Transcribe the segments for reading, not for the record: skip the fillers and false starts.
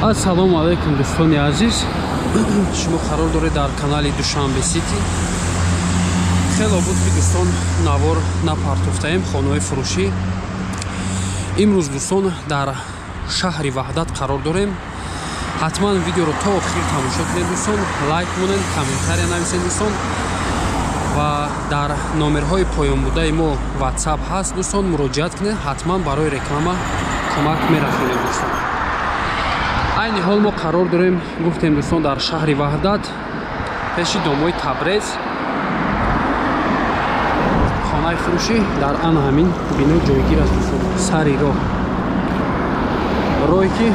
Ассалому алайкум, дӯстони азиз. Шумо қарор доред дар канали Душанбе Сити. Хело буд, ки, дӯстон, навор напартофтаем хонаҳои фурӯшӣ. Имрӯз, дӯстон, дар шаҳри Ваҳдат қарор дорем. Ҳатман видеоро то охир тамошо кунед, дӯстон, лайк монед, комментария нависед, дӯстон, ва дар номерҳои поёнбудаи мо WhatsApp ҳаст, дӯстон, муроҷиат кунед, ҳатман барои реклама кӯмак мерасонем, дӯстон. Айни ҳол мо қарор дорем, гуфтем, дӯстон, дар шаҳри Ваҳдат, пеши домои Табрез. Хонаи фурӯшӣ дар ана ҳамин бино ҷойгир аст, дӯстон, сари роҳ, роҳе ки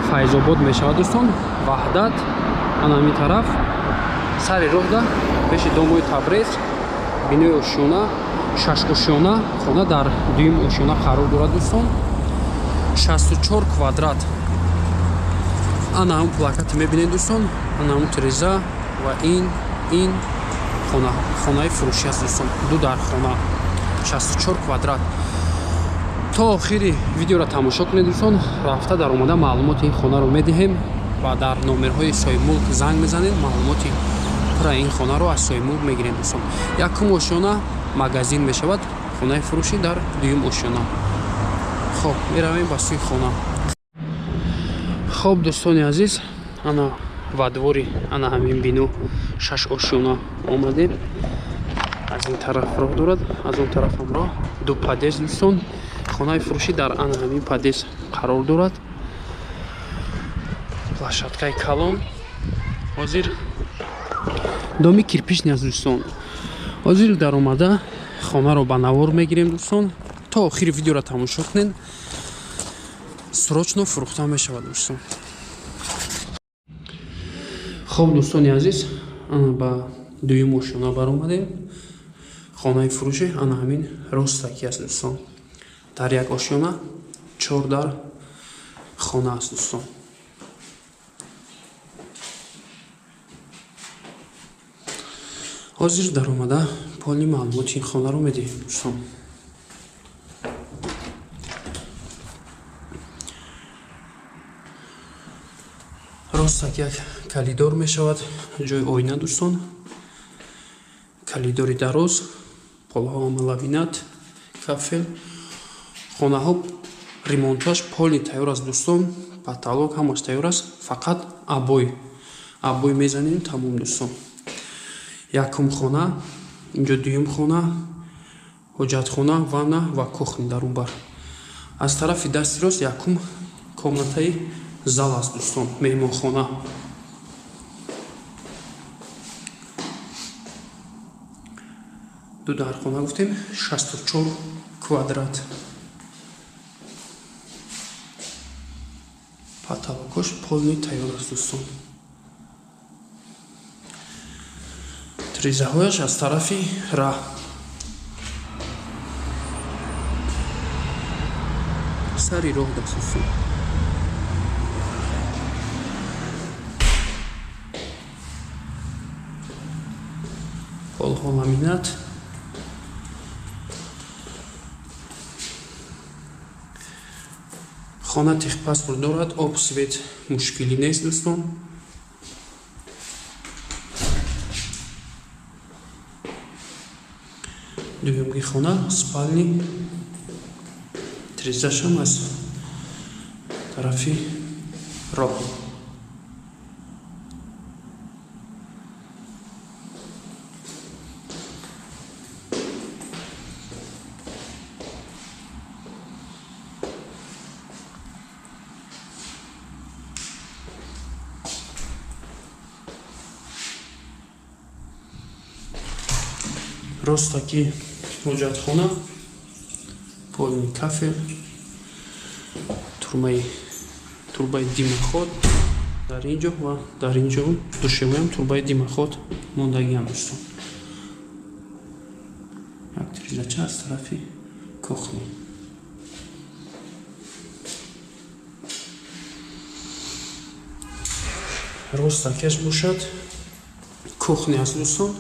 Файзобод мешавад, дӯстон, Ваҳдат ана ҳамин тараф, сари роҳда, пеши домои Табрез, бинои ошёна, шашошёна. Хона дар дуюм ошёна қарор дорад, дӯстон, 64 квадрат. Ана ҳамн плакате мебинед, дӯстон, ана ҳамн тиреза ва ин хона хонаи фурӯшӣ аст, дӯстон, ду дар хона, 64 квадрат. То охири видеоро тамошо кунед, дӯстон. Рафта дар омада маълумоти ин хонаро медиҳем ва дар номерҳои соҳибмулк занг мезанед, маълумоти пурра ин хонаро аз соҳибмулк мегирем, дӯстон. Якум ошёна магазин мешавад, хонаи фурӯшӣ дар дуюм ошёна. Хоб, меравем ба сӯи хона. Хоб, дӯстони азиз, ана во двори ана ҳамин бино шаш ошёна омадем. Аз ин тараф роҳ дорад, аз он тарафам роҳ, ду подъезд, дӯстон. Хонаи фурӯшӣ дар ана ҳамин подъезд қарор дорад. Площадкаи калон. Ҳозир доми кирпичный аст, дӯстон. Ҳозир даромада хонаро ба навор мегирем, дӯстон. То охири видеоро тамошо кунед. Срочно фурӯхта мешавад, дӯстон. Хоб, дӯстони азиз, ана ба дуюм ошёна баромадем. Хонаи фурӯшӣ ана ҳамин ростаки аст, дӯстон. Дар як ошёна чор дар хона аст, дӯстон. Ҳозир даромада полный маълумоти ин хонаро медиҳем, дӯстон. Ростак як коридор мешавад, ҷои оина, дӯстон, коридори дароз, полҳо ҳама ламинат, кафел. Хонаҳо ремонташ полный тайёр аст, дӯстон, потолок ҳамаш тайёр аст, фақат обой мезанем, тамом, дӯстон. Якум хона инҷо, дуюм хона, ҳоҷатхона, ванна ва кухня дар он бар. Аз тарафи дасти рост якум комнатаи зал аст, дӯстон, меҳмонхона. Ду дархона гуфтем, 64 квадрат. Потолокош полный тайёр аст, дӯстон. Тирезаҳояш аз тарафи раҳ, сари роҳ даст, дӯстон. Полҳо ламинат. Хона техпаспорт дорад, об, свет мушкилӣ нест, дӯстон. Дуюмги хона спальни, тирезашам аз тарафи роҳ. Ростаки ҳоҷатхона, полный кафел, турбаи дымоход дар ин ҷо ва дар ин ҷо душевоям турбаи дымоход мондагиам, дӯстон. Як тирезача аз тарафи кухня. Ростакеш бошад кухня аст, дӯстон,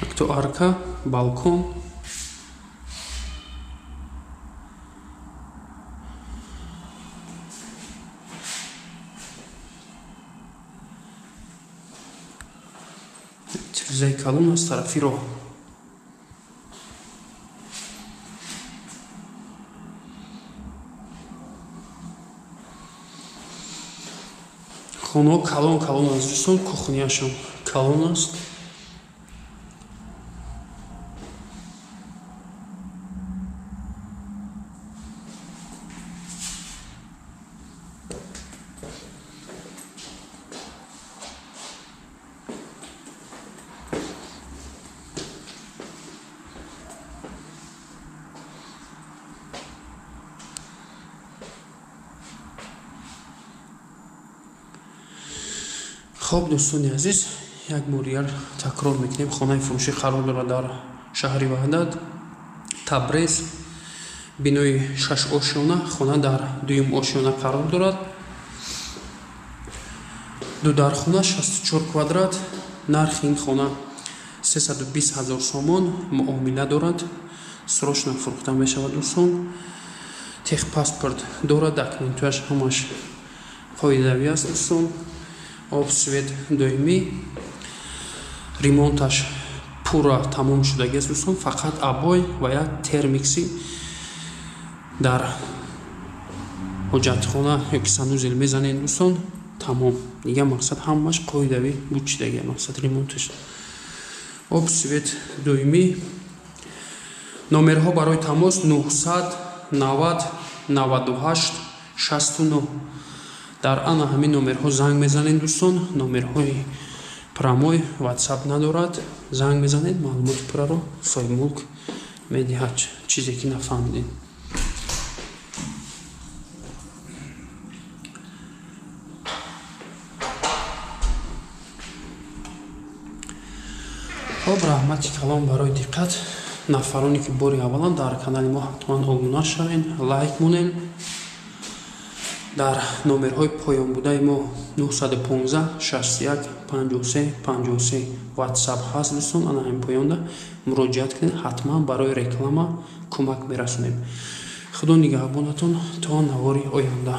якто арка, балкон. Тирезаи калон аз тарафи роҳ. Хонаҳо калон калон аст дӯстон, кухняшон калон аст. Хоб дӯстони азиз, як бор дигар такрор мекунем, хонаи фурӯшӣ қарор дорад дар шаҳри Ваҳдат, Табрез, бинои 6 ошёна, хона дар дуюм ошёна қарор дорад. Ду дархона, 64 квадрат, нархи ин хона 320 ҳазор сомон, муомила дорад, срочно фурӯхта мешавад дӯстон. Техпаспорт дорад, документояш ҳамаш қоидавӣ аст дӯстон. Об, свет доимӣ, ремонташ пурра тамом шудагӣ аст дӯстон, фақат обой ва як термикси дар ҳоҷатхона ёки санузел мезанед дӯстон, тамом. Дигар мақсад ҳамаш қоидавӣ буд чидагӣ, мақсад ремонташ. Об, свет доимӣ. Номерҳо барои тамос 990 98 69. Дар ана ҳамин номерҳо занг мезанед дӯстон, номерҳои прямой, ватсап надорад. Занг мезанед, маълумоти пурраро соҳибмулк медиҳад, чизе ки нафаҳмидед. Хоб, раҳмати калон барои диққат. Нафароне ки бори аввалан дар канали мо, ҳатман обуна шавед, лайк монед. Дар номерҳои поёнбудаи мо 915 61 53 53 ватсап ҳаст дӯстон, ана ҳамин поёнда муроҷиат кунед, ҳатман барои реклама кӯмак мерасонем. Худо нигаҳбонатон то навори оянда.